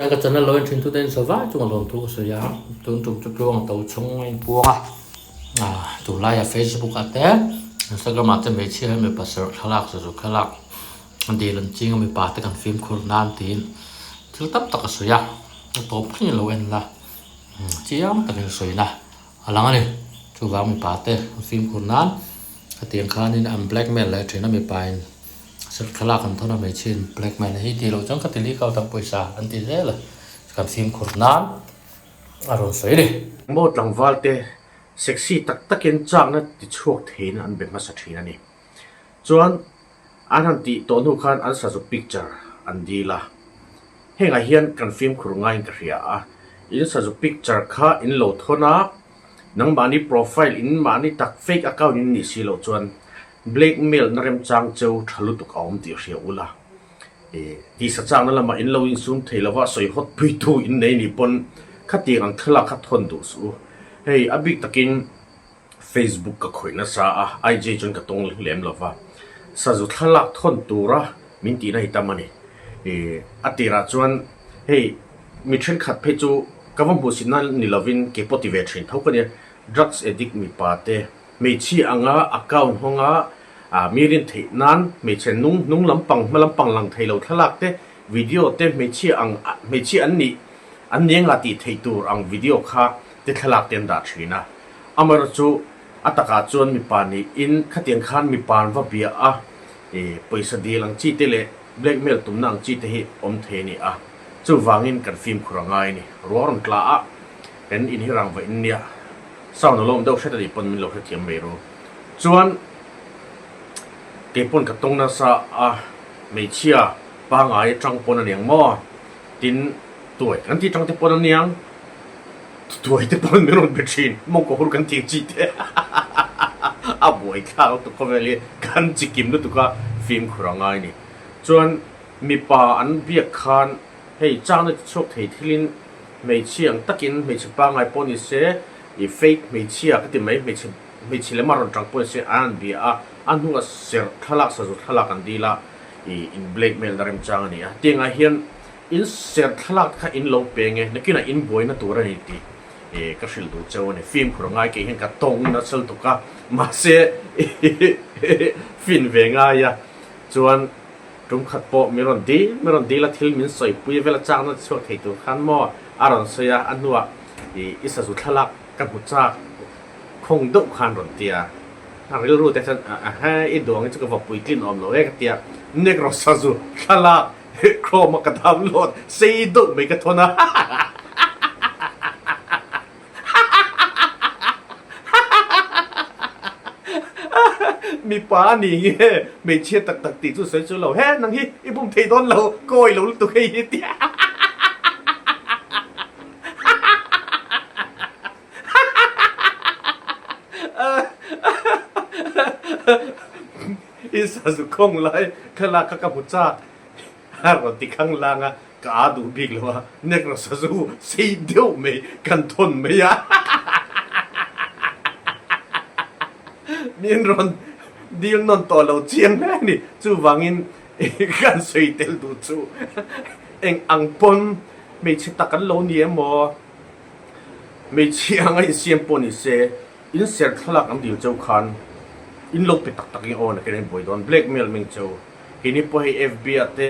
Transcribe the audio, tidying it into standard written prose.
Ka channel lo en thin tute in sawi vai chung a lawm thu ka sawi a, tun tum chu tluang to chhung a inpuang a, ah tunlaia Facebook ah te Instagram ah te hmeichhia hi mipa serh thlalak sazu thlalak dil an ching a mipa te kan fimkhur nan tiin thil tam tak a sawi a, a tawp thleng in lo en la chiang takin sawi na a lang a ni, chuvang mipa te fimkhur nan hetiang khanin an blackmail leh thin a mipa in. Thlalak an thawn a hmeichhia in blackmail hi tih loh chuan ka ti leak out ang pawisa an ti zel a, kan fimkhur nan a rawn sawi a ni. Maw tlangval te sexy tak takin chakna ti chhuak theiin an be hmasa thin a ni. Chuan an han tih tawh hnu khan an sazu picture an dil a, hengah hian kan fimkhur ngaiin ka hria a, in sazu picture kha in lo thawn a, nangmahni profile in mahni tak fake account in nih si loh chuan Blackmail na remchang cheu tha lutuk a awm tih hria ula. E, tisa chakna lamah in lo insum thei lova sawi hawt puitu in nei nih pawn khatiang ang thlalak kha thawn duh suh u. Hei, a bik takin Facebook ka khawih nasa a, IG chuan ka tawng lem lova. Sazu thlalak thawn tura min tihna hi tam a ni. E, a tirah chuan hei mi thenkhat phei chu ka va hmuhsitna ni lovin kei pawh ti ve thin tho ka nia, drugs addict mipa te, Hmeichhia anga account hawnga mi rin theih nan hmeichhe nung hnung lampang hma lampang lang thei lo thlalak te, video te hmeichhia ang hmeichhia an nih an ni anga tih theih tur ang video kha te thlalak te an dah thin a. Amaherawhchu chu a takah chuan mipa niin khatiang khan mipa an va bia a, pawisa dil ang chi te leh blackmail tumna ang chi te hi awm thei a ni a. Chuvangin kan fimkhur a ngai a ni. Ruah rawn tla a, kan inhirang vaih nia. Sound a lawm deuh hret a nih pawn min lo hrethiam mai ru. Chuan kei pawn ka tawng nasa a, hmeichhia pangai atang pawn a niang maw? Tin, tuai kan tih tang te pawn a niang, tuai te pawn min rawn be thin, mawngkaw hur kan tih chi te a buai thlak lutuk khawvel hi kan chikim lutuk a, fimkhur a ngai ni. Chuan mipa an biak khan hei changna ti chhuak thei thilin Hmeichhia ang takin hmeichhe pangngai pawh ni se, i fake hmeichhia ka ti mai, hmeichhe hmeichhe lema rawn tang pawh ni se an han bia a, a hnungah serh thlalak sazu thlalak an dil a, i in blackmail na remchang a ni a. Tiangah hian in serh thlalak kha in lo peng e, nakinah in buaina tur a ni tih i ka hrilh duh cheu a ni. Fimkhur ngai kei hian ka tawng nasa lutuk a, mahse fin ve ngai a, chuan Tum khat pawh min rawn dil, min rawn dil a thil min sawipui vel a chakna ti chhuak thei tur khan maw a rawn sawi a, a hnuah i i sazu thlalak ka hmu chak khawng deuh khan rawn ti a, a rilru te chuan a he i duang hi chu ka va puitlin awm lo e ka ti a, Negro sazu thlalak Chrome a ka download sei deuh mai ka thawn a. Mipa a ni nge hmeichhia tak tak tih chu sawi chu lo he nang hi i bum thei dawn lo kawi lo lutuk hei hi tia i sazu khawng lai thlalak kha ka hmu chak a rawn ti khang lang a. Ka a duh bik lo a, Negro sazu sei deuh mai kan thawn mai a. Min rawn dil nawn tawh lo chiang hle a ni. Chuvangin kan sawi tel duh chu eng ang pawn hmeichhe tak an lo ni emaw, hmeichhia anga insiam pawh ni se, in ser thlalak an dil cheu khan in lo pe tak tak in aw nakin a inbuai dawn. Blackmail meng cheu. Keini pawh hei FB ah te.